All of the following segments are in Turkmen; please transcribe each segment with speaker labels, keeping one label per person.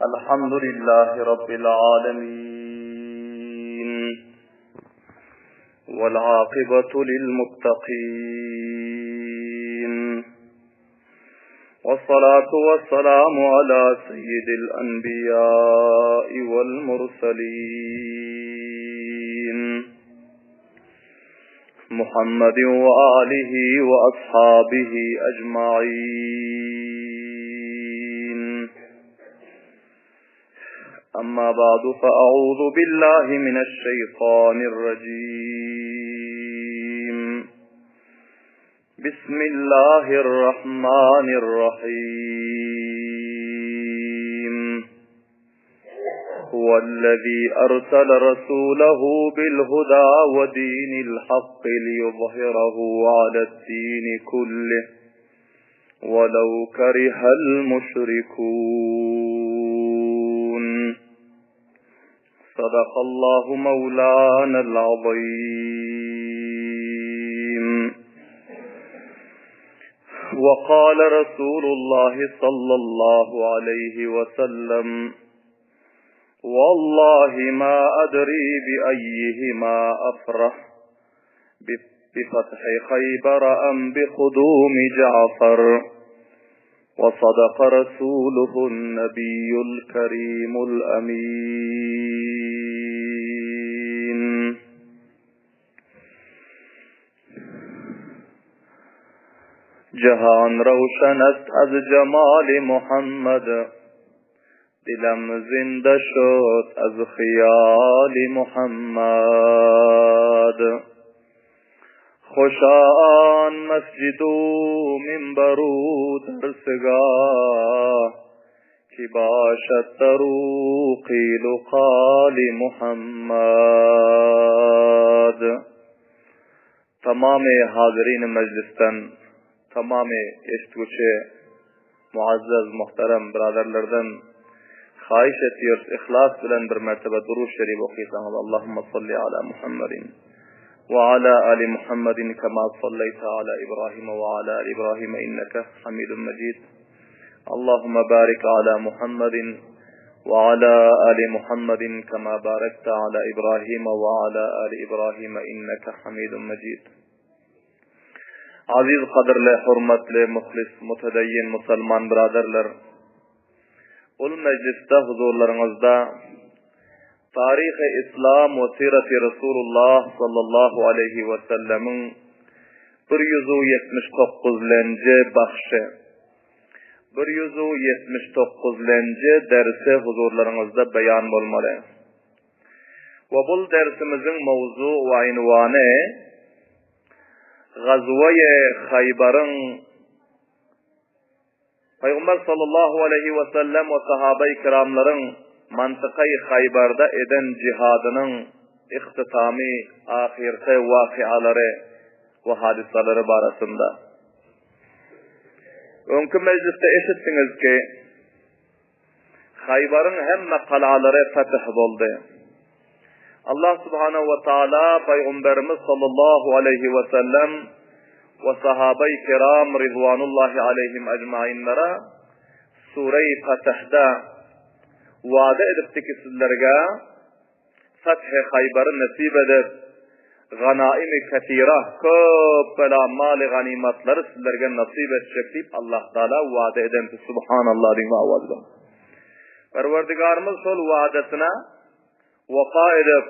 Speaker 1: الحمد لله رب العالمين والعاقبة للمتقين والصلاة والسلام على سيد الأنبياء والمرسلين محمد وآله وأصحابه أجمعين أما بعد فأعوذ بالله من الشيطان الرجيم بسم الله الرحمن الرحيم هو الذي أرسل رسوله بالهدى ودين الحق ليظهره على الدين كله ولو كره المشركون صدق الله مولانا العظيم وقال رسول الله صلى الله عليه وسلم والله ما أدري بأيهما أفرح بفتح خيبر أم بقدوم جعفر وصدق رسوله النبي الكريم الأمين جهان روشن است از جمال محمد دلم زنده شد از خیال محمد خوشا آن مسجد و منبر و درسگاه که باشد در او قیل و قال محمد Tamamy hazirin mejlisden, tamamy eşitgüçi muazzez muhterem biraderlerden haýyş etýäris yhlas bilen bir mertebe Durud Şerif okysaňyz Allahumma salli ala Muhammedin we ala ali Muhammedin kema salleýte ala Ibrahim we ala ali Ibrahim inneke Hamidun Mejid. Allahumma barik ala Muhammedin we ala ali Muhammedin kema barekte ala Ibrahim we ala ali Ibrahim inneke Hamidun Mejid. Aziz gadyrly, hormatly, muhlis, mutedeýin musalman byraderler! Ul mejlisde huzurlaryňyzda Taryhy Yslam we Siraty Resulullah sallallahu aleýhi we sellemiň 179-lenji bahşy, 179-lenji dersi huzurlaryňyzda beýan bolmaly. We bul dersimiziň mowzu we ynwany Gazwa-ýe Haýbaryň Pygamber sallallahu aleýhi we sellem we sahabeýi kiramlaryň mantykaýy Haýbarda eden jihadynyň ihtitämi, ahyrky wakyalary we hadysalary barasynda. Öňki mejlisde eşitdiňiz ki, Haýbaryň hemme galalary fetih boldy. Allah subhanahu we taala Pygamberimiz sallallahu aleýhi we sellem we sahabeýi kiram rizwanullahi aleýhim ejmainlere Sure-i Fetihde wada edipdi ki sizlerge Feth-i Haýbary nesip edip, ganaim-i kesira, köp bela maly ganymatlary sizlerge nasyp etjek diýip Allah Taala wada edensi Subhanallah diýiň owaz bilen. Perwerdigarymyz şol wadasyna wepa edip,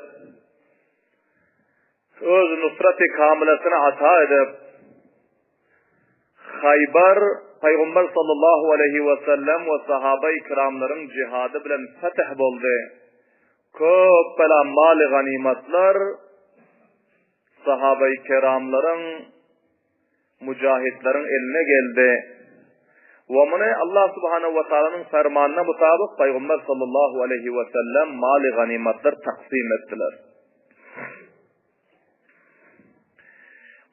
Speaker 1: öz nusraty kamylasyny ata edip, Haýbar Pygamber sallallahu aleýhi we sellem we sahabeýi kiramlaryň jihady bilen fetih boldy. Köp bela maly ganymatlar sahabeýi kiramlaryň mujahitleriň eline geldi. We muny Allah subhanahu we taalanyň fermanyna mutabyk Pygamber sallallahu aleýhi we sellem maly ganymatlar taksym etdiler.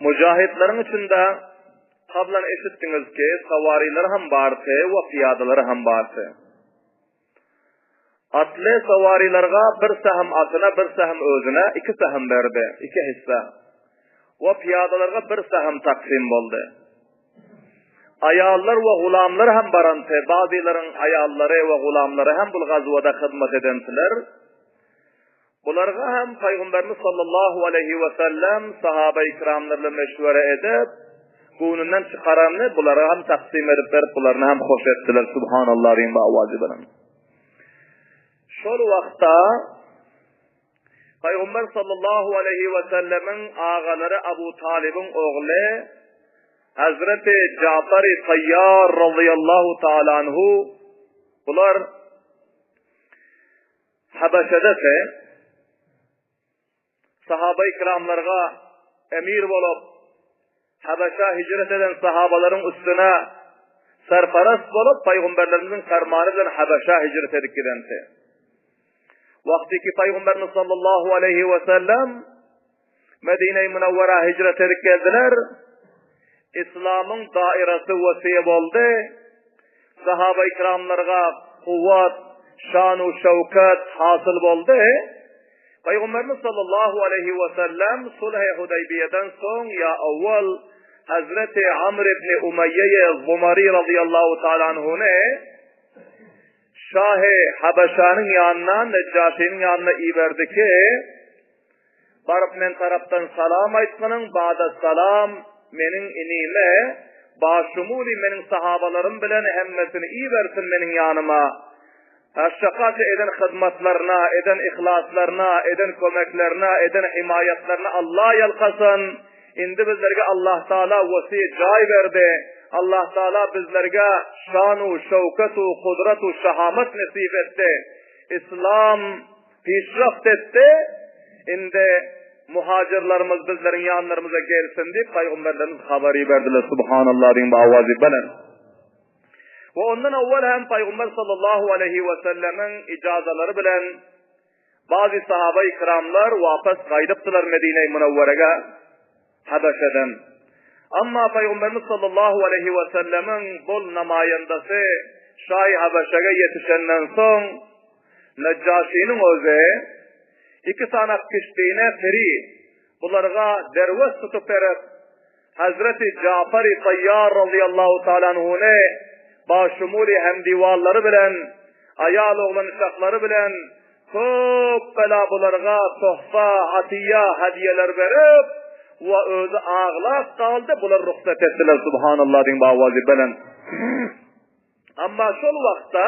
Speaker 1: Mujahitleriň içinde kablan eşitdiňiz ki, sawarylar hem bardy we pyýadalar hem bardy. Atly sawarylarga bir sähem atyna, bir sähem özüne, iki sähem berdi, iki hisse. We pyýadalarga bir sähem taksym boldy. Aýallar we gulamlar hem baranty, bazylaryň aýallary we gulamlary hem bul gazwada hyzmat edensiler. Bularga hem Pygamberimiz sallallahu aleýhi we sellem sahaba-i kiramlar bilen meşwere edip, göwnünden çykaranyny bulara hem taksym edip berip, bularyny hem hoş etdiler. Subhanallah diýiň bu awazy bilen. Şol wagtda Pygamber sallallahu aleýhi we sellemiň agalary Abu Talybyň ogly Hazreti Jafar-i Tayyar radıyallahu taala anhu bular Habeşedete sahaba-i kiramlarga emir bolup, Habeşa hijret eden sahabalaryň üstüne serparast bolup, Pygamberlerimiziň fermany bilen Habeşa hijret edip gidenti. Wagty ki Pygamberimiz sallallahu aleyhi ve sellem Medine-i Münevvera hijret edip geldiler. Islamyň dairasy wesiýe boldy. Sahaba-i kiramlarga kuwwat, şan-u şöwket hasyl boldy. Pygamberimiz sallallahu aleýhi we sellem Sulh-i Hudaýbiýeden soň ýa owwal Hazreti Amr ibn Umeýýe Zumary radiyallahu taala anhuny Şahy Habeşanyň ýanyna, Nejjaşynyň ýanyna iberdi ki, Baryp men tarapdan salam aýtgynyň, bada salam meniň inime, başumuly meniň sahabalarym bilen hemmesini ibersin meniň ýanyma. Aşşakaça eden hyzmatlaryna, eden yhlaslaryna, eden kömeklerine, eden himaýatlaryna Allah ýalkasyn. Indi bizlerge Allahtagala wesy jaý berdi. Allahtagala bizlerge şan-u şöwket-u kudrat-u şahamat nesip etdi. Islam Pişraft etdi, indi muhajirlerimiz bizleriň ýanlarymyza gelsin diýip, paýgamberlerimiz habar iberdiler. Subhanallah diýiň bu awazy belent. We ondan owwal hem paýgamber sallallahu aleýhi we sellemiň ijazalary bilen bazy sahaba-i kiramlar wapas gaýdypdylar Medine-i Münewwerege. Habeşeden. Amma Pygamberimiz sallallahu aleýhi we sellemiň bol namaýandasy Şaý Habeşege ýetişenden soň, Nejjaşynyň özi iki sany kiştine piri bularga derwez tutup berip, Hazreti Jafary Taýýar razyýallahu taala anhuny başumuly hemdiwallary bilen, aýal-oglan-uşaklary bilen Köp bela bularga tohfa, atyýa, hediýeler berip, we özi aglap galdy, bular rugsat etdiler, Subhanallah diýiň bu awazy belent. Amma şol wagtda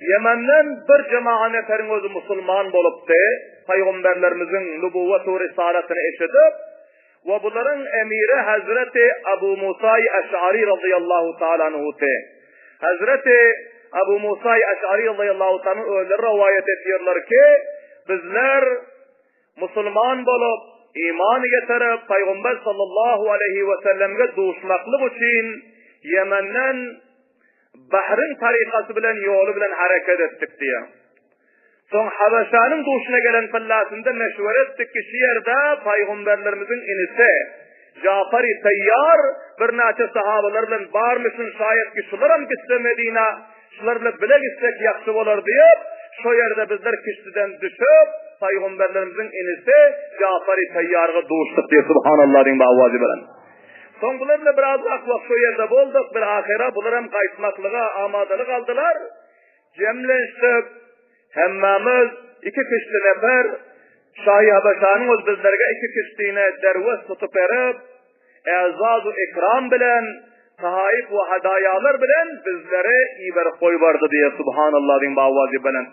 Speaker 1: Ýemenden bir jemaga neferiň özi musulman bolupdy, pygamberlerimiziň nubuwwat we risalatyny eşidip, We bularyň emiri Hezreti Abu Musaý Eş'ari razyýallahu taala anhudy. Hezreti Abu Musaý Eş'ari razyýallahu taala anhu özleri rowaýat edýärler ki, bizler musulman bolup, iman getirip, Pygamber sallallahu aleýhi we sellemge duşmaklyk üçin Ýemenden Bahryň tarykasy bilen ýoly bilen hereket etdik diýýär. Soň Habeşanyň duşuna gelen pyllasynda meşwere etdik ki, şu ýerde paýgamberlerimiziň inisi Jafary Taýýar birnäçe sahabalar bilen barmyşyn, şaýat ki şularam gitse Medinä, şular bilen bile gitsek ýagşy bolar diýip, şo ýerde bizler kiştiden düşüp, paýgamberlerimiziň inisi Jafary Taýýarga duşduk diýip, Subhanallah diýiň bu awazy bilen. Soň bular bilen biraz wagt wagt şo ýerde bolduk, bir ahyra bularam gaýtmaklyga amadalyk aldylar. Jemlenşdik. Hemmämiz iki kişdi nefer, Şahy Habeşanyň öz bizlerge iki kişdine derwez tutup berip, äzaz-u ikram bilen, tahaif we hadaýalar bilen bizleri iberip goýbardy diýýär. Subhanallah diýiň bu awazy belent.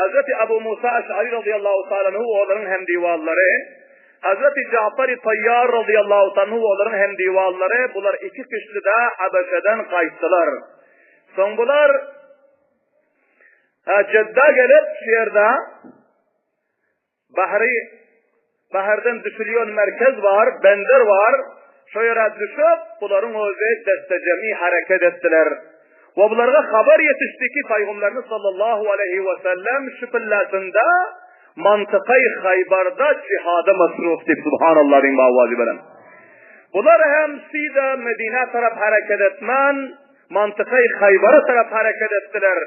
Speaker 1: Hazreti Abu Musa Eş'ari radıyallahu ta'ala anhu olaryň hemdiwallary, Hazreti Ja'far-i Tayyar radıyallahu ta'ala anhu olaryň hemdiwallary bular iki kişi-de Habeşeden gaýtdylar. Soň bular Jedda gelip şu ýerde Bahry, bahardan düşülýän merkez bar, bender bar. Şo ýere düşüp, bularyň özi dessejemi hereket etdiler. We bularga habar ýetişdi ki, Pygamberimiz sallallahu aleýhi we sellem şu pillasynda mantykaý Haýbarda jihada masruf diýip, subhanallah diýiň bu awazy bilen. Bular hem sida Medinä tarap hereket etmän, Mantykaý Haýbara tarap hereket etdiler.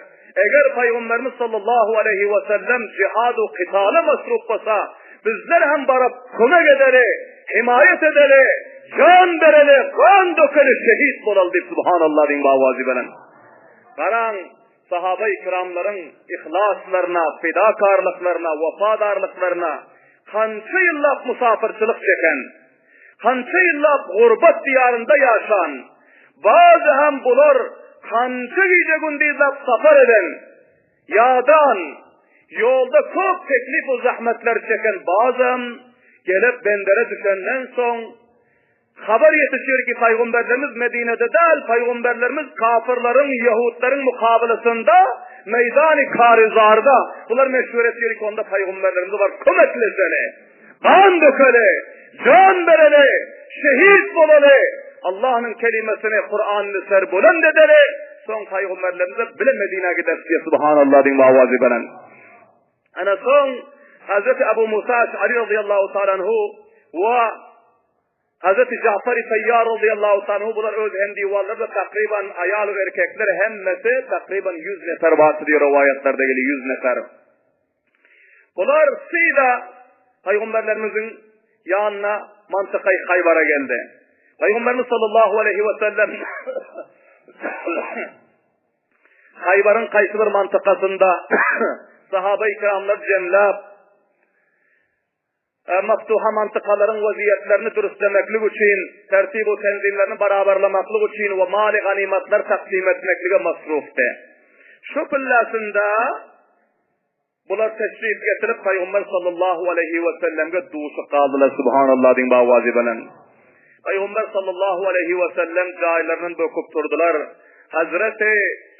Speaker 1: Eger Pygamberimiz sallallahu aleýhi we sellem jihad-u kytala masruf bolsa, bizler hem baryp kömek edeli, himaýat edeli. jan bereli, gan dökeli, şehit bolaly diýip subhanallah diýiň bawazy bilen. Garaň, sahabai kiramlaryň yhlaslaryna, fedakarlyklaryna, wepadarlyklaryna kança ýyllap musapyrçylyk çeken, kança ýyllap gurbat diýarynda ýaşan, bazy hem bular kança gije-gündizläp sapar eden, Ýadan, ýolda köp teklip-u zähmetler çeken bazam gelip bendere düşenden soň, habar ýetişýär ki, paýgamberlerimiz Medinede däl, paýgamberlerimiz kafyrlaryň, ýehudlaryň mukabylasynda, meýdany Karyzarda. Bular meşweret etýär ki, onda paýgamberlerimize baryp kömekleşeli, gan dökeli, jan bereli, şehit bolaly, Allahnyň kelimesini, Kuranyny serbulend edeli, soň paýgamberlerimize bile Medinä gideris diýip, subhanallah diýip owazy beren. Ana soň Hazreti Abu Musa Eş'ari radıyallahu ta'ala anhu we Hazreti Ja'far-i Tayyar radıyallahu ta'ala anhu bular öz hemdiwanlary takriban aýal we erkekler hemmesi takriban 100 nefer bardy diýip rowaýatlarda gelýär 100 nefer. Bular syda Pygamberlerimiziň ýanyna mantykay Haýbara geldi. Pygamberimiz sallallahu aleyhi we sellem Haýbaryň haýsy bir mantykasynda sahaba-i kiramlar jemläp maftuha mantykalaryň waziýetlerini dürüstlemeklik üçin, tertib-u tenzimlerini barabarlamaklyk üçin we maly ganymatlar taksim etmeklige masrufdy. Şu pillasynda Bular teşrif getirip Pygamber sallallahu aleýhi we sellemge duşup galdylar Subhanallah diýiň bawazy bilen. Pygamber sallallahu aleýhi we sellem jaýlaryndan böküp turdular. Hazreti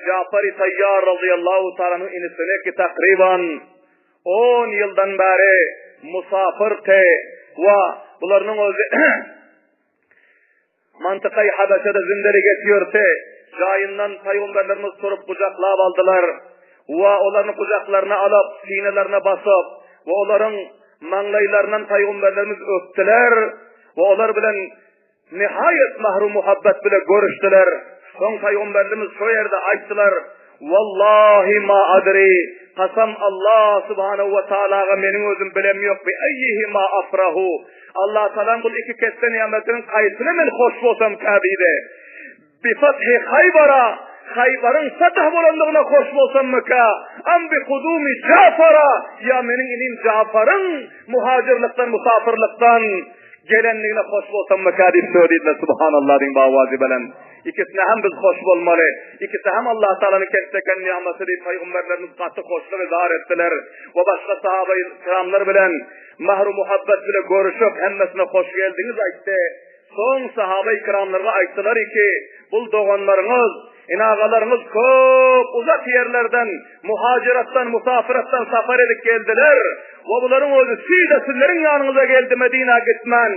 Speaker 1: Jafar-i Tayyar radıyallahu ta'alanyň inisine ki takriban 10 ýyldan bäri musafyrdy we bularynyň özi Mantykaý Habeşede zindelik etýörse, jaýyndan pygamberlerimiz turup gujaklap aldylar we olaryny gujaklaryna alyp, synalarına basyp we olaryň maňlaýlaryndan pygamberlerimiz öpdüler we olar bilen nihaýat mahru-muhabbet bile görüşdiler. Soň pygamberlerimiz şo ýerde aýtdylar, Wallahi ma adri, kasam Allah subhanahu we taalaga meniň özüm bilem ýok, bi eýýihima afrahu, Allah tagalaň bul iki ketde nimetiniň kaýsyna men hoş bolsamka diýdi. Bi fathi Haýbara, Haýbaryň fatah bolandygyna hoş bolsammyka, am bi kudumi Jafara, ýa meniň inim Jafaryň muhajirlikden, musafirlikden gelendigine hoş bolsammyka diýip söz diýdiler, subhanallah diýiň bawazy bilen. Ikisine hem biz hoş bolmaly. Ikisi hem Allah Taalanyň kesseken ni'maty diýip pygamberlerimiz gaty hoşluk izhar etdiler we başga sahaba-i kiramlar bilen Mähru-muhabbet bile görüşip, hemmesine hoş geldiňiz aýtdy. Soň sahaba-i kiramlarga aýtdylar ki, Bul doganlaryňyz, ene-agalaryňyz köp uzak ýerlerden, muhajiratdan, musafiratdan sapar edip geldiler we bularyň özi süýde sizleriň ýanyňyza geldi Medinä gitmän.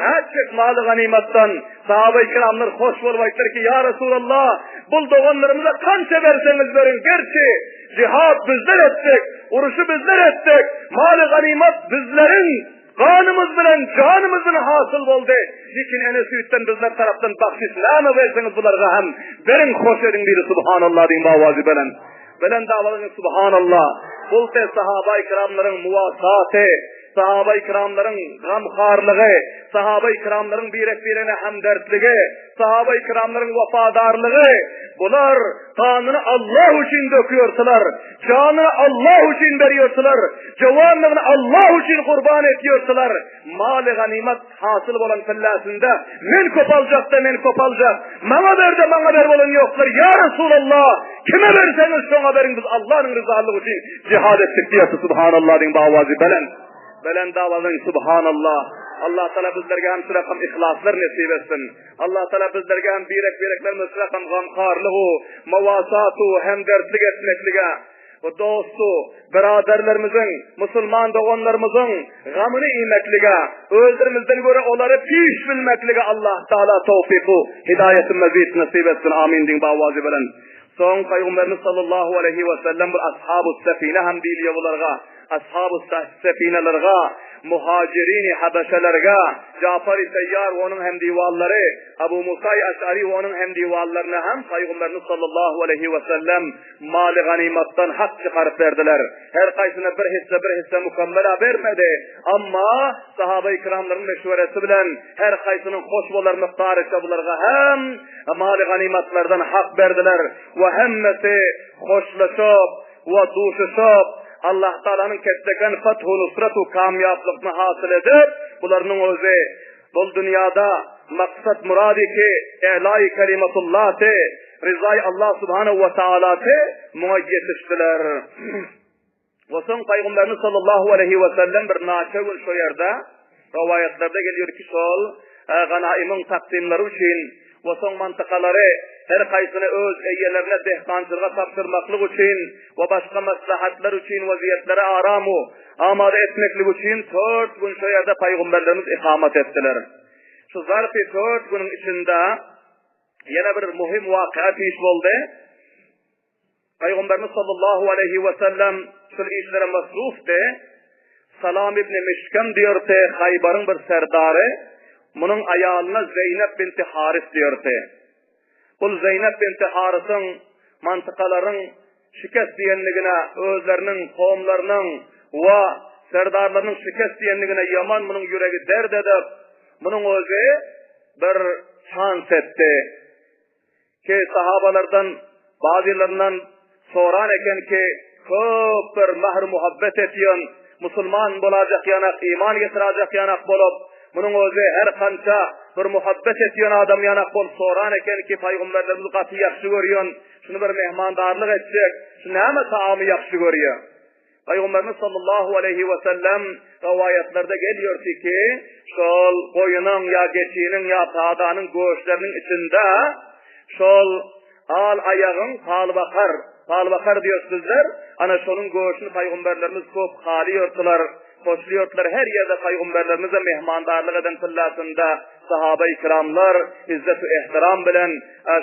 Speaker 1: Nätjek maly ganymatdan? Sahaba-i kiramlar hoş bolup aýtdylar ki, Ýa Resulallah, bul doganlarymyza kança berseňiz beriň, gerçi jihad bizler etdik, uruşy bizler etdik, maly ganymat bizleriň ganymyz bilen, janymyz bilen hasyl boldy. Lekin ene süýtden bizler tarapdan bahşiş näme berseňiz bularga hem beriň, hoş ediň diýdi, Subhanallah diýiň bawazy bilen. Belent awazyň Subhanallah. Bul te sahaba-i kiramlaryň muwasaty, sahaba-i kiramlaryň gamharlygy, sahaba-i kiramlaryň birek-biregine hemdertligi, sahaba-i kiramlaryň wepadarlygy. Bular ganyny Allah üçin dökýärdiler, janyny Allah üçin berýärdiler, jowanlygyny Allah üçin gurban etýärdiler. Maly ganymat Hasyl bolan pilläsinde men köp aljak-da, men köp aljak, maňa ber-de, maňa ber bolan ýokdur. Ýa Resulallah, kime berseňiz şoňa beriň, biz Allanyň ryzalygy üçin jihad etdik diýerdi. Subhanallah diýiň bawazy belent. Belent awazyň Subhanallah. Allah Taala bizlerge hem şu rakam yhlaslar nesip etsin. Allah Taala bizlerge hem birek-bireklerimiz şu rakam gamharlygy, mawasatu, hemdertlik etmeklige Bu dostu, byradarlarymyzyň, musulman doganlarymyzyň gamyny iýmeklige, özlerimizden görä olary piş bilmeklige Allah Taala towfyku, hidaýeti mezit nesip etsin. Amin diýiň bawazy bilen. Soň Pygamberimiz sallallahu aleýhi we sellem bir ashabu sefine hem diýilýär bularga. Ashabu sefinalarga. Muhajirini Habeşelerge, Jafary Seýýar we onuň hemdiwallary, Abu Musaý Aş'ary we onuň hemdiwallaryna hem Pygamberimiz sallallahu aleýhi we sellem maly ganymatdan hak çykaryp berdiler. Her haýsyna bir hisse bir hisse mükemmel-ä bermedi. Amma sahabaýy kiramlaryň meşweresi bilen her haýsynyň hoş bolar mukdaryça bularga hem maly ganymatlardan hak berdiler we hemmesi hoşlaşyp we duşuşyp Allah Tagalanyň ketdeken fathu nusratu kamýaplygyny hasyl edip bularynyň özi Bul dünýada maksat murady ki Elaýy kelimetullaty, Ryzaýy Allah subhanehu we taalaty muňa ýetişdiler. We soň Pygamberimiz sallallahu aleýhi we sellem bir naçe gün şo ýerde rowaýatlarda gelýär ki şol ganaýymyň taksymlary üçin we soň mantykalary her haýsyny öz eýelerine dehkançylyga tabşyrmaklyk üçin we başga maslahatlar üçin weziýetleri aramu amada etmeklik üçin tört gün şo ýerde paýgamberlerimiz ikamat etdiler. Şu zarfy tört günüň içinde ýene bir muhim waka piş boldy. Pygamberimiz sallallahu aleýhi we sellem şul işlere masrufdy. Salam ibn Mişkem diýerdi, Haýbaryň bir serdary, munuň aýalyna Zeýnep binti Haris diýerdi. Bul Zeýnep binti Harisyň mantykalaryň şikes diýenligine, özleriniň, kowumlarynyň we serdarlarynyň şikes diýenligine ýaman munuň ýüregi dert edip, munuň özi bir çans etdi. Ki sahabalardan bazylaryndan soran eken ki, köp bir mähir-muhabbet etýän, musulman bolajak ýanak, iman getirajak ýanak bolup, munuň özi her kança bir muhabbet etýän adam ýanak bolup soran eken ki, paýgamberlerimiz gaty ýagşy görýän, şuny bir mehmandarlyk etjek, şu näme taamy ýagşy görýär? Pygamberimiz sallallahu aleýhi we sellem rowaýatlarda gelýärdi ki, şol goýunyň ýa geçiniň ýa padanyň göşleriniň içinde şol al aýagyň palbakar, palbakar diýýäs bizler, ana şonuň göşüni pygamberlerimiz köp halyýardylar, hoşlaýardylar. Her ýerde pygamberlerimize mehmandarlyk eden pyllasynda Sahaba-i kiramlar izzet-u ehtiram bilen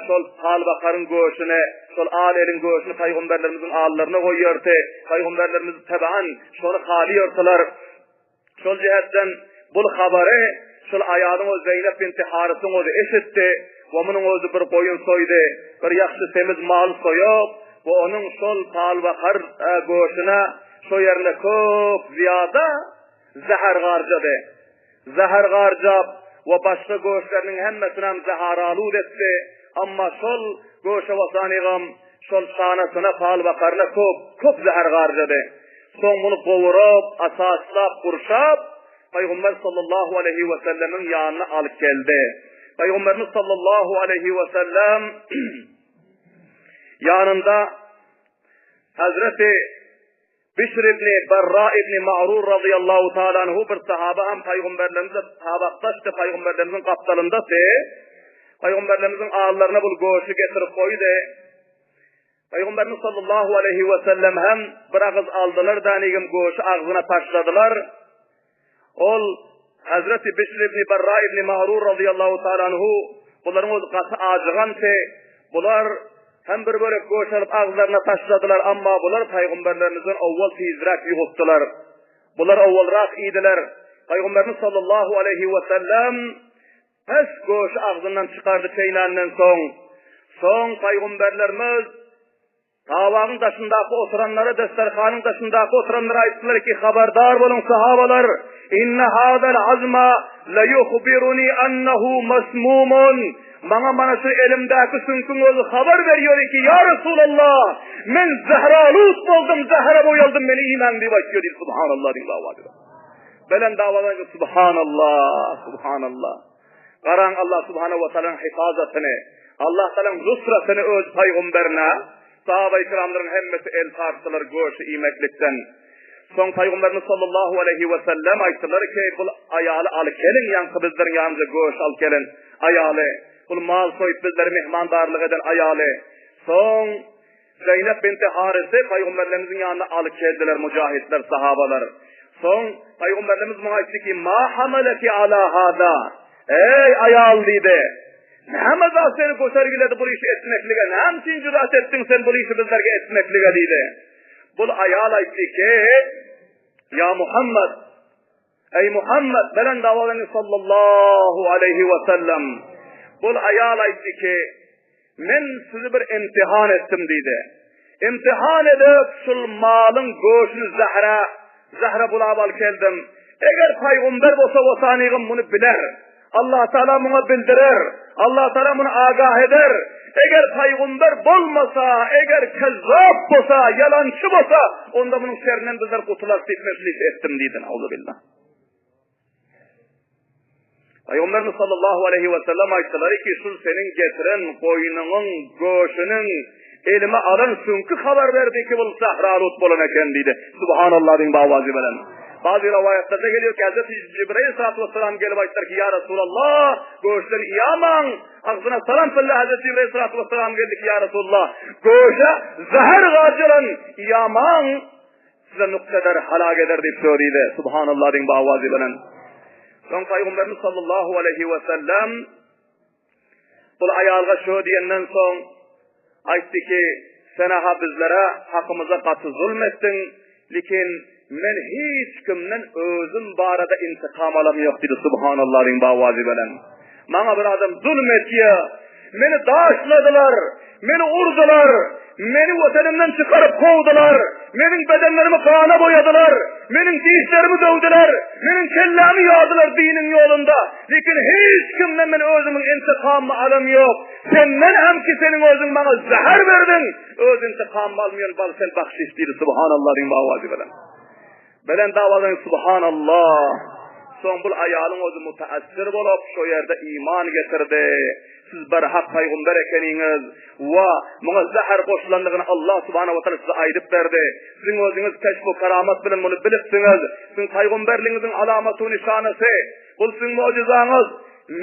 Speaker 1: şol palbakaryň göşüni, şol al eliň göşüni pygamberlerimiziň allaryna goýardy. Pygamberlerimiz teban şony halyardylar. Şol jähetden bul habary şol aýalyň özi Zeýnep binti Harysyň özi eşitdi we munuň özi bir goýun soýdy, bir ýagşy semiz mal soýup we onuň şol palbakar göşüne şo ýerine köp zyýada zäher garjady. Zäher garjap we başga göşleriniň hemmesinem zäharalut etdi. Amma şol göşe basanygam şol şanasyna, palbakaryna köp, köp zäher garjady. Soň muny gowuryp, asaslap, gurşap, Pygamber sallallahu aleýhi we sellemiň ýanyna alyp geldi. Pygamberimiz sallallahu aleýhi we sellem ýanynda Hazreti Bişr ibn Berra ibn Ma'rur razyýallahu taala anhu bir sahaba hem pygamberlerimize tabakdaşdy, pygamberlerimiziň gapdalyndady. Pygamberlerimiziň allaryna bul göşi getirip goýdy. Pygamberimiz sallallahu aleýhi we sellem hem bir agyz aldylar dänigim göşi agzyna taşladylar. Ol Hazreti Bişr ibn Berra ibn Ma'rur razyýallahu taala anhu bularyň özi gaty ajygandy. Bular hem bir bölek göş alyp agzlaryna taşladylar, amma bular pygamberlerimizden owwal tizräk ýugutdylar. Bular owwalrak iýdiler. Pygamberimiz sallallahu aleýhi we sellem pes göşi agzyndan çykardy çeýnänden soň. Soň pygamberlerimiz Tabagyň daşyndaky oturanlara, desterhanyň daşyndaky oturanlara aýtdylar ki, habardar boluň sahabalar, inne hazal azma la yuhbiruni annahu masmumun. Maňa mana şu elimdäki süňküň özi habar berýär ki, ýa Resulallah, men zähralut boldum, zähre boýaldym, meni iýmäň diýip aýtýar diýip, subhanallah diýip awadyr. Belent awaza subhanallah, subhanallah. Garaň Allah subhanahu wa taalaň hifazatyny, Allah taalaň nusratyny öz pygamberine, sahaba-i kiramlaryň hemmesi el tartdylar göşi iýmeklikden. Soň pygamberimiz sallallahu aleýhi we sellem aýtdylar ki, bul aýaly alyp geliň, ýaňky bizleriň ýanymyza göş alyp gelen aýaly, bul mal soýup bizlere mehmandarlyk eden aýaly. Soň Zeýnep binti Harisy pygamberlerimiziň ýanyna alyp geldiler mujahitler, sahabalar. Soň pygamberlerimiz muňa aýtdy ki, Ma hamalaki ala hada? Eý aýal diýdi. Näme zat seni götergiledi bu işi etmeklige? Näme üçin jürat etdiň sen bu işi bizlerge etmeklige diýdi. Bul aýal aýtdy ki, Ýa Muhammed! Eý Muhammet, belend owazyňy sallallahu aleýhi we sellem. Bul aýal aýtdy ki, Men sizi bir imtihan etdim diýdi. Imtihan edip şul malyň göşüni zähre, zähre bulap alyp geldim. Eger paýgumber bolsa bosanygym muny biler. Allah Taala muňa bildirer. Allah Taala muny agah eder. Eger paýgumber bolmasa, eger kezzap bolsa, ýalançy bolsa, onda munuň şerinden bizler gutularys diýip men şul işi etdim diýdi. Nauzubillah. Paýgamberimiz sallallahu aleýhi we sellem aýtdylar ki, şul seniň getiren goýnuňyň göşüniň elime alan süňki habar berdi ki, bul sähralut bolan eken diýdi. Subhanallah diýiň bawazy bilen. Bazı rivayetlarda geliyor ki Hazreti Cibril sallallahu aleyhi ve sellem gelip aýtdylar ki, Ya Resulallah, göşden iýamaň. Agzyna salam söyle Hazreti Cibril sallallahu aleyhi ve sellem geldi ki, Ya Resulallah, göşe zäher gaçyran iýamaň. Size nukta eder, halak eder diýip söz diýdi. Subhanallah diýiň bawazy bilen. Soň Pygamberimiz sallallahu aleyhi ve sellem bul aýalga şo diýenden soň aýtdy ki, sen aha bizlere hakymyza gaty zulm etdiň, lekin men hiç kimden özüm barada intikam alam ýok diýdi. Subhanallah diýiň bawazy bilen. Maňa bir adam zulm etýär. Meni daşladylar, meni urdular, meni watanymdan çykaryp kowdular, meniň bedenlerimi gana boýadylar, meniň dişlerimi döwdüler, meniň kellämi ýardylar diniň ýolunda. Lekin hiç kimden men özümiň intikamymy alam ýok. Senden hem ki seniň özüň maňa zäher berdiň, öz intikamymy almaýan bal sen bahşiş diýdi. Subhanallah diýiň bawazy bilen. Belent awazyň Subhanallah! Soň bul aýalyň özi mutaessir bolup, şo ýerde iman getirdi. Siz bir hak paýgumber ekeniňiz we muňa zäher goşulandygyny Allah subhanahu wa taala size aýdyp berdi. Siziň özüňiz keşf-u keramat bilen muny bilipsiňiz. Siziň paýgumberligiňiziň alamaty nyşanasy. Bul siziň mujizaňyz.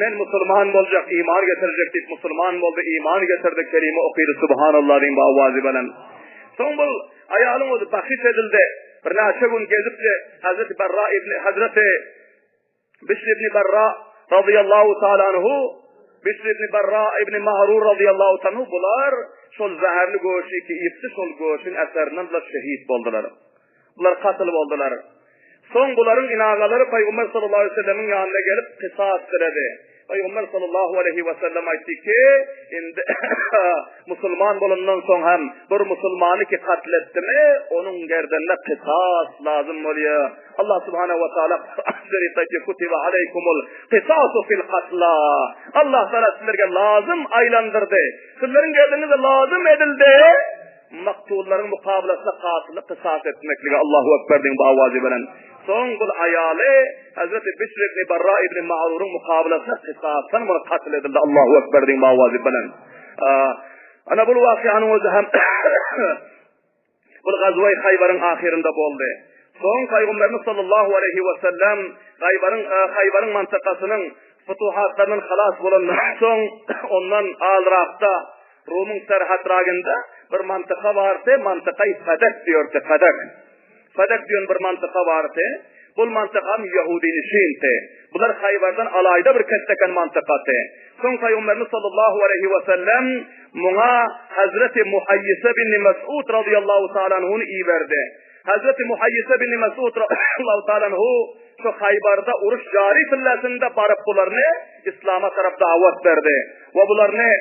Speaker 1: Men musulman boljak, iman getirjek diýip musulman boldy, iman getirdi, kelime okydy Subhanallah diýiň bu awazy bilen. Soň bul Aýalyň özi bahyş edildi. Birnäçe gün gezipdi. Hazreti Barra ibn Hazreti Bişr ibn Barra radıyallahu taala anhu Bişr ibn Barra ibn Ma'rur radıyallahu taala anhu bular şol zäherli göşi ki iýipdi, şol göşüň eserinden bular şehit boldular. Bular katyl boldular. Soň bularyň inagalary Pygamber sallallahu aleýhi we sellemiň ýanyna gelip kysas diledi. Pygamber sallallahu aleýhi we sellem aýtdy ki, indi musulman bolandan soň hem bir musulmany ki katl etdimi, onuň gerdenine kysas lazym bolýar. Allah subhanahu wa taala Kur'an-y aýtdy, kutiba aleýkumul kisasu fil katla. Allah taala sizlerge lazym aýlandyrdy. Sizleriň gerdeniňize lazym edildi. Maktullaryň mukabalasyna katyly kysas etmeklige Allahu Ekber diýiň bu awazy bilen. Soň bul aýaly Hazreti Bişr ibn Barra ibn Ma'ruryň mukabalasyna kysasdan muny katl edildi Allahu Ekber diýiň bu awazy bilen. Ana bul wakyanyň özi hem bul gazway Haýbaryň ahyrynda boldy. Soň Pygamberimiz sallallahu aleýhi we sellem Haýbaryň Haýbaryň mantakasynyň futuhatlaryndan halas bolandan soň ondan alrakda Rumuň serhatragynda bir mantyka bardy, mantykaý Fedek diýerdi, Fedek. Fedek diýen bir mantyka bardy. Bul mantykam ýehudinişinti. Bular Haýbardan alaýda bir ketdeken mantykasy. Soň Pygamberimiz sallallahu aleýhi we sellem muňa Hazreti Muhaýýise bin Mes'ud razyýallahu taala anhuny iberdi. Hazreti Muhaýýise bin Mes'ud razyýallahu taala anhu şu Haýbarda uruş jary pillesinde baryp bularyny Islama tarap dawat berdi we bularyny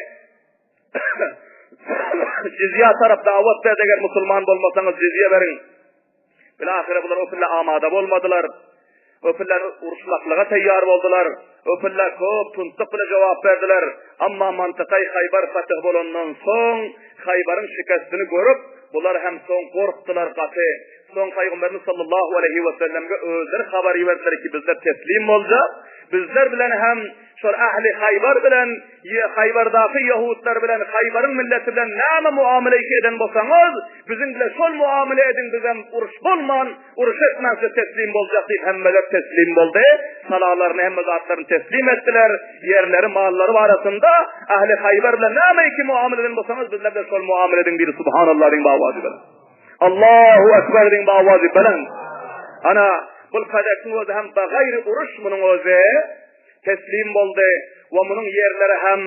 Speaker 1: Jizýa tarap dawat berdi, eger musulman bolmasaňyz jizýa beriň. Bilahyra bular o pille amada bolmadylar. O piller uruşmaklyga taýýar boldular. O piller köp tuntlyk bilen jogap berdiler. Amma mantykay Haýbar fatih bolandan soň Haýbaryň şikestini görüp, bular hem soň gorkdular gaty. Soň Pygamberimiz sallallahu aleýhi we sellemge özleri habar iberdiler ki, bizler teslim boljak. Bizler bilen hem şol ähli Haýbar bilen Haýbardaky ýahudlar bilen, Haýbaryň milleti bilen näme muamele eden bolsaňyz, biziň bilen şol muamele ediň, bizem uruş bolman, uruş etmän size teslim boljak diýip hemmeler teslim boldy. Salalaryny, hemme zatlaryny teslim etdiler. Ýerleri, mallary barasynda ähli Haýbar bilen näme iki muamele eden bolsaňyz, bizler bilen şol muamele ediň diýdi. Subhanallah diýiň bawazy bilen. Allahu ekber diýiň bawazy bilen. Ana, bu kadekiň özi hem bagaýry uruş munuň özi. teslim boldy we munuň ýerleri hem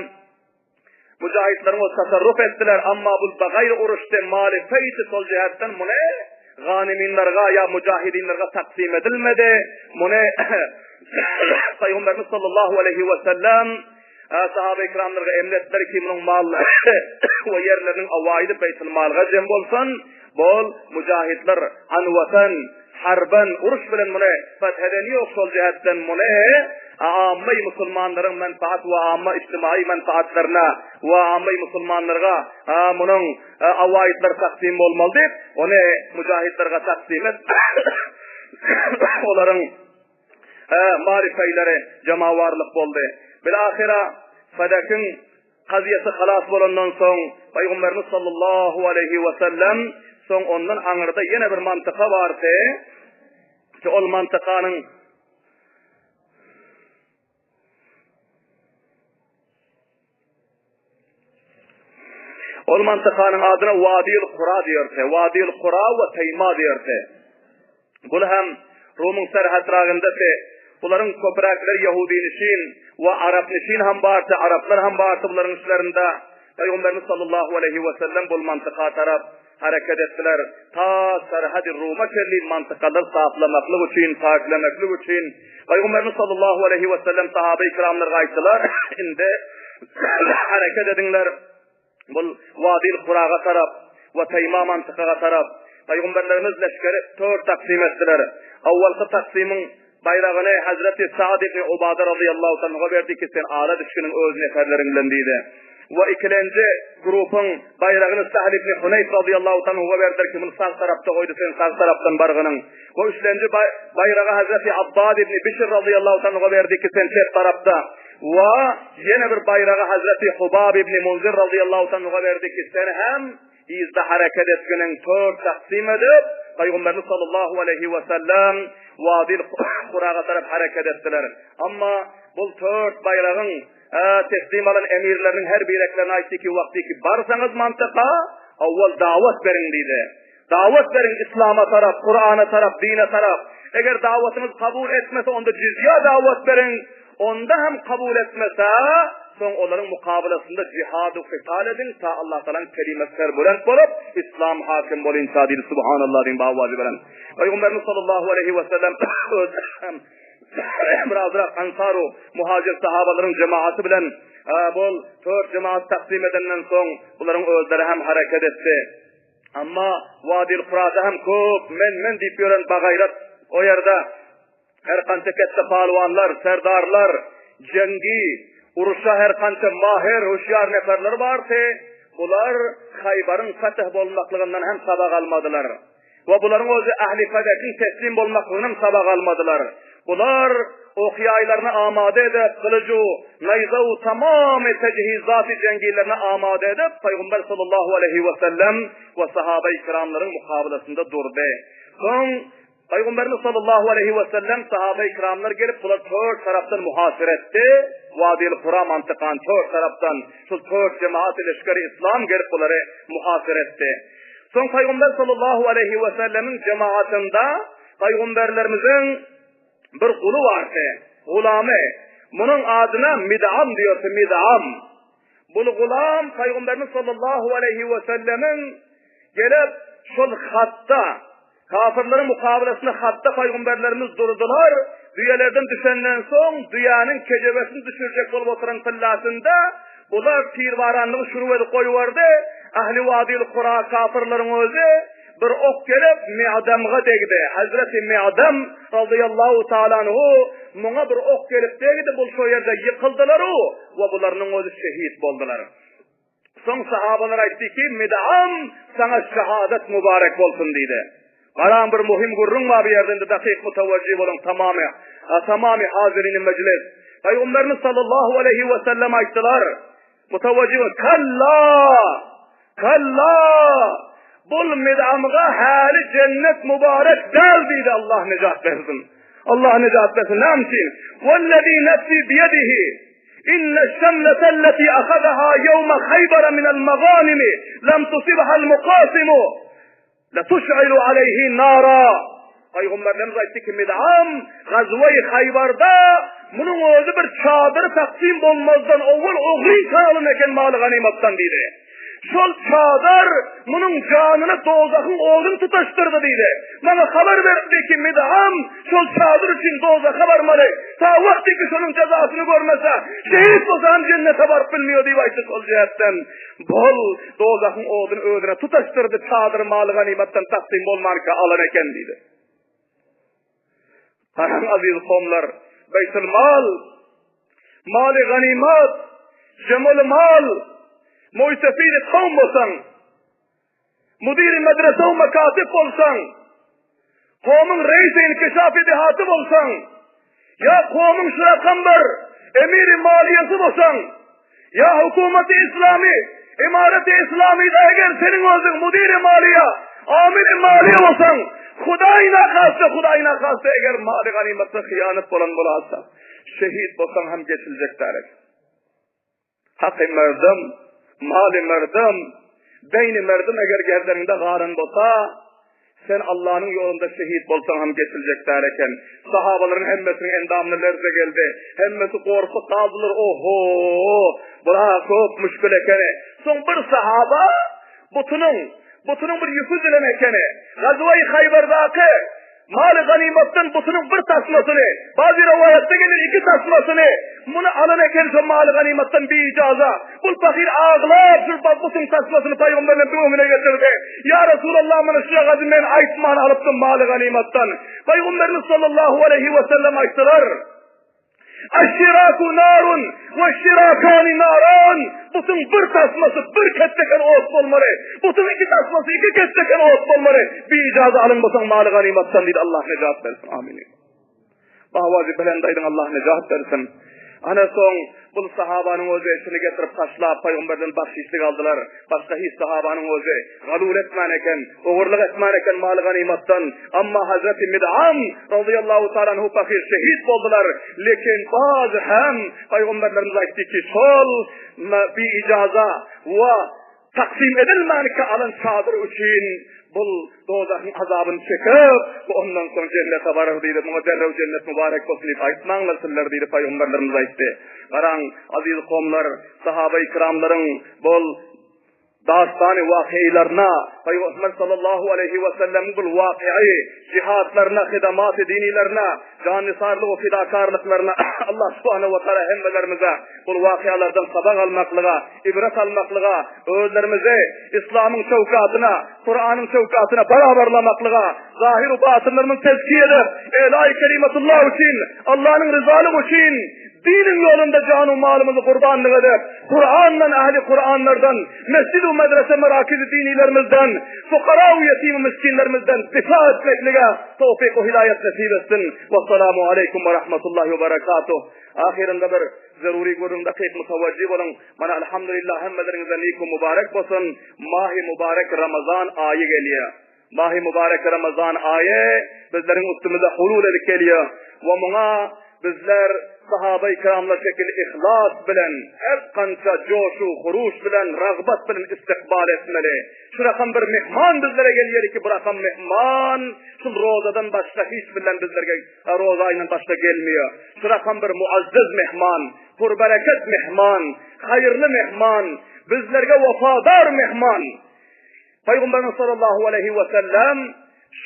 Speaker 1: mujahitleriň o tasarruf etdiler, amma bu bagaýry uruşdy, maly feýti şol jähetden muny. ganymynlarga ýa mujahidinlerge taksym edilmedi. Muny Pygamberimiz sallallahu aleýhi we sellem sahaba ikramlarga emr etdiler ki, munuň mallary we ýerleriniň awaýydy beýtul malga jem bolsun. Bol mujahidler anwatan harban uruş bilen muny feth edeni ýok şol jähetden muny ammay musulmanlaryň menfaat we amma ijtimai menfaatlaryna we ammay musulmanlarga munuň awaýytlar taksym bolmaly diýip, ony mujahidlerge taksym et. Olaryň mali paýlary jamawarlyk boldy. Bilahyra Fedekiň kazyýasy halas bolandan soň, Pygamberimiz sallallahu aleýhi we sellem soň ondan aňyrda ýene bir mantyka bardy. Ki ol mantykanyň Ol mantykanyň adyna Wadiýul Kura diýerse, Wadiýul Kura we Teýma diýerse. Bul hem Rumyň serhetragyndaky bularyň köpräkleri ýahudinişin we arapnişin hem bardy, araplar hem bardy bularyň içlerinde. Pygamberimiz sallallahu aleýhi we sellem bul mantyka tarap hereket etdiler. Ta serhedi Ruma çenli mantykalary saplamaklyk üçin, paklemeklik üçin Pygamberimiz sallallahu aleýhi we sellem sahabe-i kiramlarga aýtdylar, indi hereket ediňler. Bul Wadiýl Kuraga tarap we Taýma mantykaga tarap Pygamberlerimiz leşgeri tört taksym etdiler. Awwalky taksymyň baýragyny Hazreti Sa'd ibn Ubada razyýallahu anhuga berdi ki, sen ala düşgüniň öz neferleriň bilen diýdi. We ikilenji grupyň baýragyny Sahl ibn Huneýf razyýallahu anhuga berdiler ki, muny sag tarapda goýdy, sen sag tarapdan bargynyň. We üçlenji baýragy Hazreti Abbad ibn Bişr razyýallahu anhuga berdi ki, sen çep tarapda. We ýene bir baýragy Hazreti Hubab ibn Munzir razyýallahu anhuga berdi ki, sen hem yzda hereket etginiň tört taksym edip, Pygamberimiz sallallahu aleýhi we sellem Wadiýl Kuraga tarap hereket etdiler. Amma bul tört baýragyň teslim alan emirleriniň her bireklerine aýtdy ki, wagty ki barsaňyz mantyka, awwal dawat beriň diýdi. Dawat beriň Islama tarap, Kurana tarap, dine tarap. Eger dawatyňyz kabul etmese, onda jizýa dawat beriň. Onda hem kabul etmese, soň olaryň mukabalasynda jihad-u kytal ediň, ta Allah Tagalaň kelimesi serbülent bolup, Islam hakim bolynça diýdi. Subhanallah diýiň bawajy bilen. Pygamberimiz sallallahu aleýhi we sellem öz birazrak ansaru muhajir sahabalaryň jemaaty bilen bol tört jemaat taksim edenden soň bularyň özleri hem hereket etdi. Amma Wadiýl Kurada hem köp men-men diýip ýören bagaýrat o ýerde her kança ketde palwanlar, serdarlar, jeňgi, uruşa her kança maher, hüşýar neferler bardy, bular Haýbaryň fetih bolmaklygyndan hem sabak almadylar. We bularyň özi ähli Fedekiň teslim bolmaklygynam sabak almadylar. Bular ok-ýaýlaryny amada edip, gylyju, naýza-u tamamy tejhizaty jeňgilerini amada edip, Pygamber sallallahu aleýhi we sellem we sahabeýi kiramlaryň mukabalasynda durdy. Soň Pygamberimiz sallallahu aleýhi we sellem sahabeýi kiramlar gelip, bular tört tarapdan muhasire etdi. Wadiýl Kura mantykany tört tarapdan şul tört jemaat-y leşgeri islam gelip bulary muhasire etdi. Soň Pygamber sallallahu aleýhi we sellemiň jemaatynda Pygamberlerimiziň bir guly bardy, gulamy. Munuň adyna Mid'am diýerdi, Mid'am. Bul gulam Pygamberimiz sallallahu aleýhi we sellemiň gelip şol hatda Kafirleriň mukabelasynda hatda pygamberlerimiz durdular, düýelerden düşenden soň düýäniň kejebesini düşürjek bolup oturan pyllasynda bular tirbaranlygy şurup edip goýberdi, ähli Wadiýl Kura kafirleriň özi bir ok gelip Mi'damga degdi. Hazreti Mi'dam razyýallahu taala anhu muňa bir ok gelip degdi, bul şo ýerde ýykyldylar-u we bularynyň özi şehit boldular. Soň sahabalar aýtdy ki, Midam saňa şahadat mübarek bolsun diýdi. Garaň bir muhim gürrüň bar bu ýerde indi dakyk mutawajjih boluň tamamy tamamy hazirini mejlis. Pygamberimiz sallallahu aleýhi we sellem aýtdylar. Mutawajjih boluň. Kalla! Kalla! Bul midamga häli jennet mübarek däl diýdi Allah nejat bersin. Allah nejat bersin. Näme üçin? Wellezî nefsî biyedihi Inne şemletelleti ahazaha ýewme Haýbara minel maganimi lem tusibhal mukasimu letuş'ilu aleýhi nara. Pygamberlerimiz aýtdy ki, Mid'am gazwe-i Haýbarda munuň özi bir çadyr taksim bolmazdan owwal ogry çalyn eken maly ganymatdan diýdi. Şol çadyr munuň janyna dowzahyň oduny tutaşdyrdy diýdi. Maňa habar berildi ki, Mid'am şol çadyr üçin dowzaha barmaly. Ta wagty ki şonuň jezasyny görmese, şehit bolsa hem jennete baryp bilmiýor diýip aýtdy şol jähetden. Bol dowzahyň oduny özüne tutaşdyrdy, çadyr maly ganymatdan taksym bolmanka alan eken diýdi. Garaň aziz kowumlar, Beýtul mal, maly ganymat, jemul mal, muýsefidi kowum bolsaň, mudiri medrese we mekatip bolsaň, kowumyň reisi inkişafi dehaty bolsaň, ýa kowumyň şu rakam bir emiri maliýesi bolsaň, Ýa hukumaty islamy, imareti islamyda eger seniň özüň mudiri maliýe, amiri maliýe bolsaň, Hudaý nahasta, Hudaý nahasta eger maly ganymatda hyýanat bolan bolasa, şehit bolsaň hem geçiljek däl eken. Haky merdem, maly merdem, beýni merdem eger gerdeniňde galan bolsa, Sen Allanyň ýolunda şehit bolsaň hem geçiljek däl eken. Sahabalaryň hemmesiniň endamyna lerze geldi. Hemmesi gorkup galdylar, Oho! Bula köp müşgil ekeni. Soň bir sahaba butunyň, butunyň bir ýüpi üzülen ekeni. Gazwa-i Haýbardaky maly ganymatdan butunyň bir tasmasyny, bazy rowaýatda geler iki tasmasyny, muny alan eken şo maly ganymatdan biijaza. Bul pahyr aglap şul butuň tasmasyny pygamberleriň öňüne getirdi. Ýa Resulallah muny şujagazy men aýtman alypdym maly ganymatdan. Pygamberimiz sallallahu aleýhi we sellem aýtdylar. Eş-şiraku narun we şirakani naran. Butuň bir tasmasy bir ketdeken ot bolmaly. Butuň iki tasmasy iki ketdeken ot bolmaly. Biijaza alynmasaň maly ganymatdan diýdi. Allah nejat bersin. Amin. Bawazy belent aýdyň Allah nejat bersin. Ana soň bul sahabanyň özi eşini getirip taşlap paýgamberden bahşişlik aldylar. Başga hiç sahabanyň özi galul etmän eken, ogurlyk etmän eken maly ganymatdan. Amma Hazreti Mid'am radiyallahu taala anhu pahyr şehit boldular. Lekin baz hem paýgamberlerimiz aýtdy ki şol bi ijaza we Taksym edilmänkä alan çadyr üçin bul dozahyň azabyny çekip, bu ondan soň jennete barar diýdi. Muňa derrew jennet mübarek bolsun diýip aýtmaňlar sizler diýdi, pygamberlerimiz aýtdy. Garaň, aziz kowumlar, sahaba-i-kiramlaryň bul dastany wakyalaryna, Pygamber sallallahu aleýhi we sellemiň bul wakyýy jihatlaryna, hidamaty dinilerine, Jannysarlyk we fidakarlyklaryna Allah subhanahu we taala hemmelerimize bul wakyalardan sabak almaklyga, ibret almaklyga, özlerimizi Islamyň şöwkatyna, Kuranyň şöwkatyna barabarlamaklyga, zahir we batynlarymyzy tezkiýe edip, Elaý kelimatullah üçin, Allanyň ryzalygy üçin diniň ýolunda jan-u malymyzy gurbanlyk edip, Kurandan, ähli Kuranlardan, mesjid we medrese merakizi dinilerimizden, fukara we ýetim miskinlerimizden difa etmeklige towfyk we hidaýat nesip etsin. Wessalamu aleýkum we rahmetullahi we berekatuh. Ahyrynda bir zerury gürrüň dakyk mutawajjih boluň. Mana alhamdulillah hemmeleriňize nik we mubarek bolsun. Mahy mubarek Ramazan aýy gelýär. Mahy mubarek Ramazan aýy bizleriň üstümize hulul edip gelýär we muňa bizler sahaba-i kiramlar şekilli yhlas bilen, her kança joşu, huruş bilen, ragbat bilen istikbal etmeli. Şu rakam bir mehman bizlere gelýär ki, bu rakam mehman şul rozadan başga hiç bilen bizlerge roza aýyndan başga gelmeýär. Şu rakam bir muazzez mehman, purbereket mehman, haýyrly mehman, bizlerge wepadar mehman. Pygamberimiz sallallahu aleýhi we sellem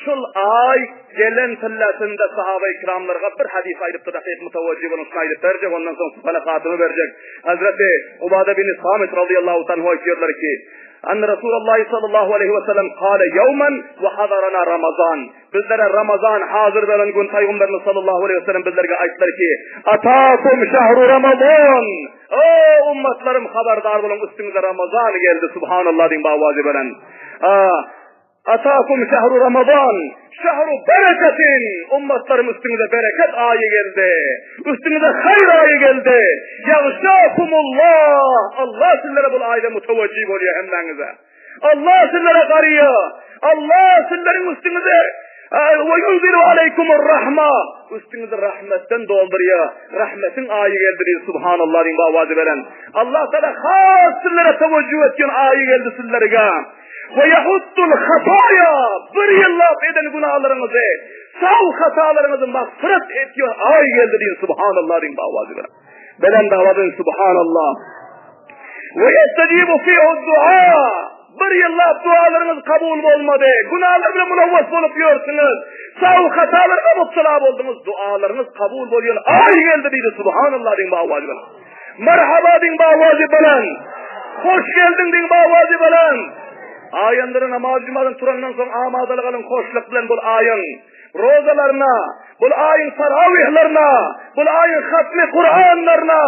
Speaker 1: şul aý gelen pillesinde sahaba-i kiramlarga bir hadys aýdypdyr, dakyk mutawajjih boluň, şuny aýdyp berjek, ondan soň sypala hatymy berjek. Hazreti Ubada bin Samit radiyallahu anhu aýtýarlar ki, An Resulullah sallallahu aleýhi we sellem kale ýawman we hadarana Ramazan. Bizlere Ramazan hazır bolan gün Pygamberimiz sallallahu aleýhi we sellem bizlerge aýtdylar ki, Atakum şahru Ramazan. O ummatlarym habardar boluň üstüňize Ramazan geldi subhanallah diýiň bawazy bilen. Atakum şahru Ramazan şahru bereketin ummatlarym üstüňize bereket aýy geldi. Üstüňize haýyr aýy geldi. Ýagşakumullah Allah sizlere bu aýda mutawajjih bolýar hemmäňize. Allah sizlere garýar. Allah sizleriň üstüňize we yunzilu aleykumur rahma üstüňizi rahmetden doldurýar. Rahmetiň aýy geldi diýip subhanallah diýip awazy beren. Allah taala has sizlere tewejjuh etgen aýy geldi sizlerge. We yahuttul hataýa bir ýyllap eden günalaryňyzy, saw hatalaryňyzy magfiret etýän aý geldi diýip subhanallah diýip awazy beren. Belent awazy subhanallah. We ýestejibu fihi dua. Bir ýyllap dualaryňyz kabul bolmady. Günahlar bilen mulawwas bolup ýörsüňiz. Saw hatalara mubtala bolduňyz. Dualaryňyz kabul bolýan aý geldi diýdi. Subhanallah diýiň bawazy bilen. Merhaba diýiň bawazy bilen. Hoş geldiň diýiň bawazy bilen. Aýandyra namaz jumadan turandan soň amadalyk alyň hoşluk bilen bul aýyň rozalaryna, bul aýyň tarawihlaryna, bul aýyň hatmy Kur'anlaryna,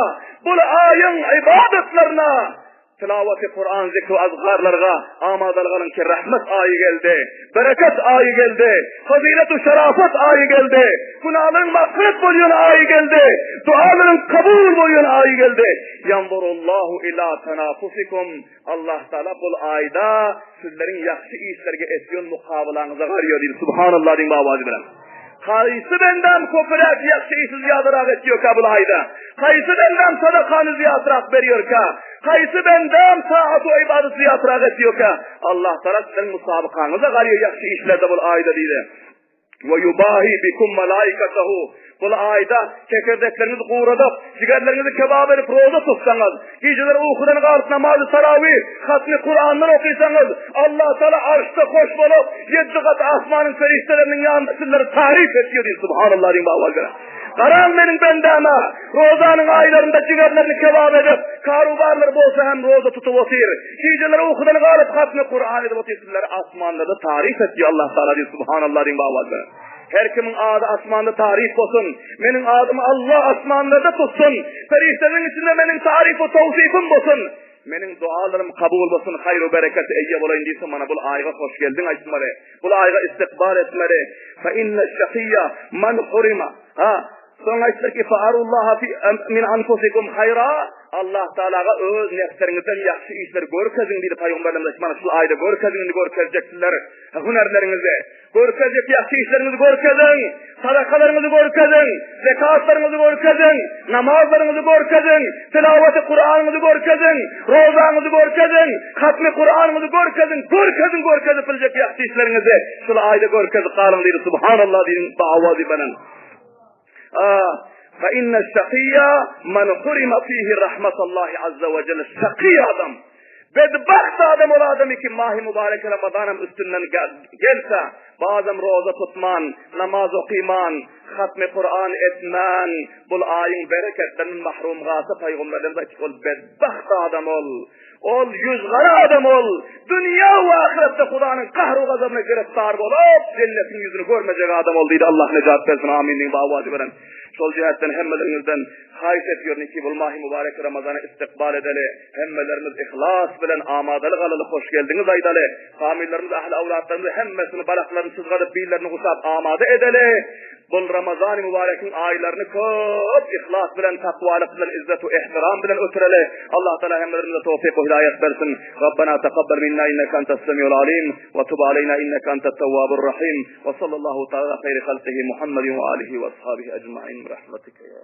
Speaker 1: bul aýyň ibadatlaryna Tilawaty Kuran zikr azkarlarga amadalyk alyň ki rahmet aýy geldi, bereket aýy geldi, fazilet we şerafet aýy geldi, günalaryň magfiret bolýan aýy geldi, dualaryň kabul bolýan aýy geldi. Ýanzurullahu ila tanafusikum Allah Taala bul aýda sizleriň ýagşy işlerge etýän mukabalaňyza garýar diýdi. Subhanallah diýiň babaji bilen. Haýsy bendäm köpüräk ýagşy işi zyýadarak etýärkä bul aýda? Haýsy bendäm sadakany zyýatrak berýärkä? Haýsy bendäm taat we ybadat zyýatrak etýärkä? Allah Taala siziň musabykaňyza garýar ýagşy işlerde bul aýda diýdi. Ve yubahi bikum malaikatahu. Bul aýda kekerdekleriňizi guradyp, jigerleriňizi kebap edip roza tutsaňyz, gijeler ukudan galyp namazy tarawih, hatmy Kuranlar okysaňyz, Allah Taala arşda hoş bolup, ýedi gat asmanyň perişdeleriniň ýanynda sizleri taryp etýär diýip, subhanallah diýiň babalgara. Garaň meniň bendäme, rozanyň aýlarynda jigerlerini kebap edip, karubarlar bolsa hem roza tutup otyr. Gijeler ukudan galyp hatmy Kuran edip otyr, sizleri asmanlarda taryp etýär Allah Taala diýip, subhanallah diýiň babalgara. Her kimiň ady asmanda taryp bolsun. Meniň adymy Allah asmanlarda tutsun. Perişdeleriň içinde meniň taryp we towsifim bolsun. Meniň dualarym kabul bolsun, haýr we berekete eýe bolaýyn diýse, mana bul aýga hoş geldiň aýtmaly. Bul aýga istikbal etmeli. Fa inne şakiýa man hurima. Ha, soň aýtdylar ki, fa arullaha fi min anfusikum haýra. Allah Taalaga öz nefsleriňizden ýagşy işleri görkeziň diýdi paýgamberimiz. Mana şu aýda görkeziň, indi görkezjeksizler hünärleriňizi. Görkezjek ýagşy işleriňizi görkeziň, sadakalaryňyzy görkeziň, zekatlaryňyzy görkeziň, namazlaryňyzy görkeziň, tilawaty Kuranyňyzy görkeziň, rozaňyzy görkeziň, hatmy Kuranyňyzy görkeziň, görkeziň, görkezip biljek ýagşy işleriňizi şul aýda görkezip galyň diýdi. Subhanallah diýiň, awazy bilen. Fa inne şakiýa men hurima fihi rahmetallahi azza we jelle. Şakiý adam, bedbagt adam ol adam ki mahi mübarek Ramazanam üstünden gelse, bazam roza tutman, namaz okyman, hatmy Kur'an etmän, bul aýyň bereketlerinden mahrum galsa paýgamberlerimiz aýtdy ol bedbagt adam ol. Ol ýüzgara adam ol, dünýä we ahyretde Hudanyň gahru gazabyna giriftar bolup, jennetiň ýüzüni görmejek adam ol diýdi. Allah nejat bersin, amin diýip awazy beren. Şol jähetden hemmeleriňizden haýyş etýärin ki, bul mahy mübarek Ramazany istikbal edeli. Hemmelerimiz yhlas bilen amadalyk alaly, hoş geldiňiz aýdaly. Kamillerimiz, ahli awlatlarymyzy hemmesini balaklaryny çyzgadyp, billerini guşap amada edeli. Bul Ramazany mübarekiň aýlaryny köp yhlas bilen, takwalyk bilen, izzet we ehtiram bilen ötüreli. Allah Taala hemmelerimize towfyk we hidaýat bersin. Rabbana takabbal minna inneke entes semiul alim we tub aleyna inneke entet tewwabur rahim. We sallallahu taala hayri halqihi Muhammedin we alihi we ashabihi ecmaîn. Bi rahmetike ya.